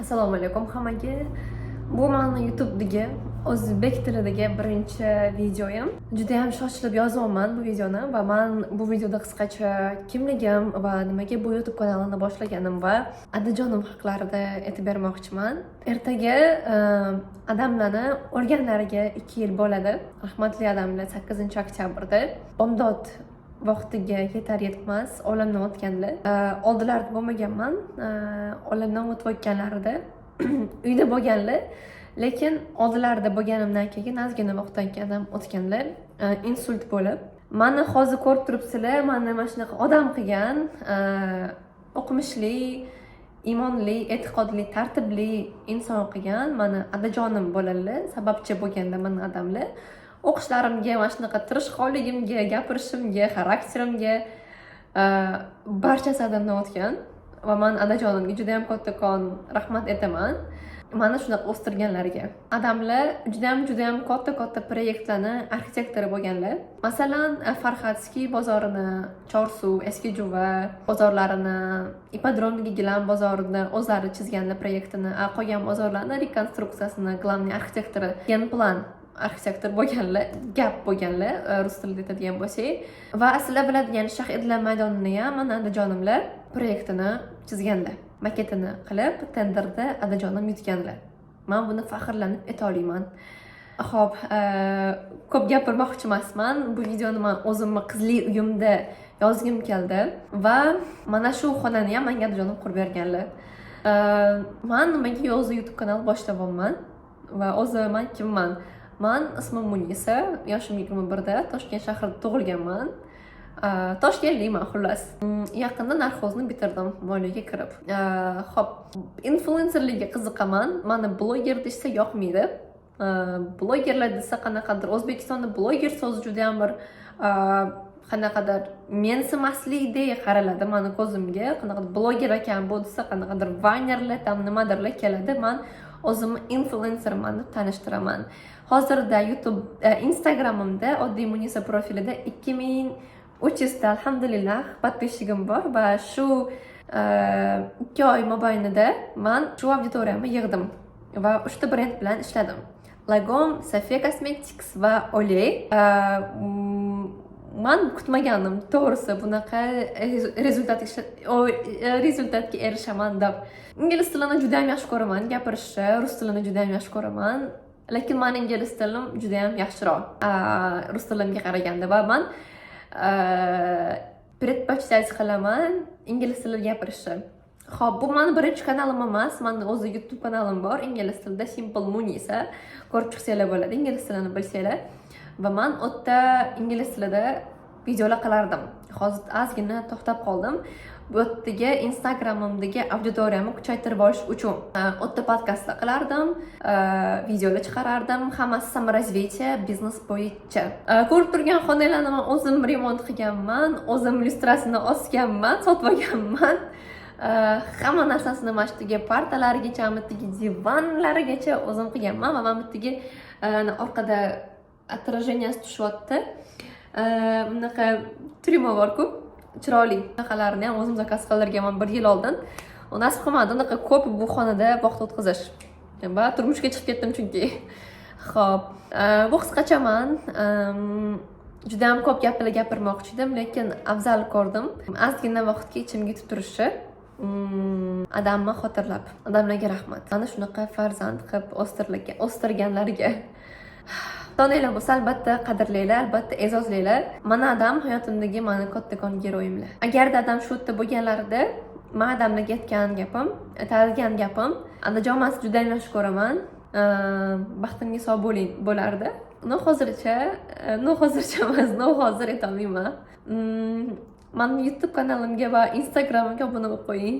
Assalomu alaykum hammaga. Bu mani YouTube'dagi o'zbek tilidagi birinchi videoyim. Judayam shoshilib yozyapman bu videoni va man bu videoda qisqacha kimligim va nimaga bu YouTube kanalini boshlaganim va adajonim haqlarida aytib bermoqchiman. Ertaga adamlarni o'lganlariga 2 yil bo'ladi. Rahmatli adamlar 8 oktyabrda bomdod vaqtiga yetar yetmas olamdan o'tganlar. Oldilarida bo'lmaganman. Olamdan o'tayotganlarida uyda bo'lganlar, lekin oldilarida bo'lganimdan keyin ozgina vaqtdan keyin adam o'tganlar, insult bo'lib. Mani hozir ko'rib turibsizlar, mani mana shunaqa odam qilgan, o'qimishli, iymonli, e'tiqodli, tartibli inson qilgan mani adajonim bo'ladilar, sababchi bo'lganlar mani adamlar. O'qishlarimga, mana shunaqa tirishqoqligimga, gapirishimga, xarakterimga, barchasi adamdan o'tgan va man adajonimga judayam kattakon rahmat aytaman mani shunaqa o'stirganlariga. Adamlar judayam, judayam katta katta proyektlarni arxitektori bo'lganlar. Masalan, Farhadskiy bozorini, Chorsu, Eski Juva bozorlarini, ipodromdagi gilam bozorini o'zlari chizganlar proyektini, a qolgan bozorlarni rekonstruksiyasini главный arxitektori, генплан arxitektor bo'lganlar, gap bo'lganlar, rus tilida aytadigan bo'lsak. Va sizlar biladigan Shahidlar maydonini ham mana adajonimlar proyektini chizganlar, maketini qilib, tenderda adajonim yutganlar. Man buni faxrlanib ayta olaman. Ho'p, ko'p gapirmoqchi emasman. Bu videoni man o'zimni qizli uyimda yozgim keldi va mana shu xonani ham manga adajonim qurib berganlar. Man nimaga o'zi YouTube kanal boshlayapman va o'zi man kimman? Man ismim Munisa, yoshim 21da, Toshkent shahrida tug'ilganman. Toshkentlikman xullas. Yaqinda narxozni bitirdim, moliyaga kirib. Ho'p, influenserlikka qiziqaman. Mani bloger deyishsa yoqmaydi. Blogerlar desa, qanaqadir O'zbekistonda bloger so'zi judayam bir qanaqadir mensimaslikdek qaraladi mani ko'zimga. Qanaqadir bloger ekan bu desa, qanaqadir vaynerlar, там nimadirlar keladi. Man o'zimni influenserman deb tanishtiraman. Hozirda YouTube, Instagramimda oddiy Munisa profilida 2300 ta, alhamdulillah, подписчигim bor va shu 2 oy mobaynida man shu auditoriyamni yig'dim va uchta brend bilan ishladim: Lagom, Safia Cosmetics va Olay. Man kutmagandim, to'g'risi, bunaqa результатga erishaman deb. Ingliz tilini juda yam yaxshi ko'raman gapirishni, rus tilini juda yam yaxshi ko'raman, lekin mani ingliz tilim juda yam yaxshiroq rus tilimga qaraganda va man предпочитать qilaman ingliz tilida gapirishni. Ho'p, bu mani birinchi kanalim emas. Mani o'zi YouTube kanalim bor ingliz tilida, Simple Munisa, ko'rib chiqsanglar bo'ladi ingliz tilini bilsanglar. Va man u yerda ingliz tilida videolar qilardim. Hozir ozgina to'xtab qoldim bu yerdagi Instagramimdagi auditoriyamni kuchaytirib olish uchun. U yerda podkastlar qilardim, videolar chiqarardim, hammasi саморазвитие, biznes bo'yicha. Ko'rib turgan xonalarni man o'zim remont qilganman, o'zim lyustrasini osganman, sotib olganman. Hamma narsasini, mana shu yerdagi partalarigacha, bu yerdagi divanlarigacha o'zim qilganman. Va mana bu yerdagi orqada отражение si tushyapti, bunaqa trimo borku, chiroyli, bunaqalarini ham o'zim zakaz qildirganman bir yil oldin. Nasib qilmadi unaqa ko'p bu xonada vaqt o'tkazish va turmushga chiqib ketdim chunki. Ho'p, bu qisqacha man. Judayam ko'p gaplar gapirmoqchi edim, lekin afzal ko'rdim ozgina vaqtga ichimga yutib turishni. Adamni xotirlab, odamlarga rahmat, mana shunaqa farzand qilib o'stirganlariga. Ota-onanglar bo'lsa, albatta qadrlanglar, albatta e'zozlanglar. Mani adam hayotimdagi mani kattakon geroyimlar. Agarda adam shu yerda bo'lganlarida, man adamlarga aytgan gapim, aytadigan gapim: "Adajon, man sizni judayam yaxshi ko'raman, baxtimga sog' bo'ling" bo'lardi. Но hozircha, но hozircha emas, но hozir aytolmayman. Mani YouTube kanalimga va Instagramimga obuna bo'lib qo'ying.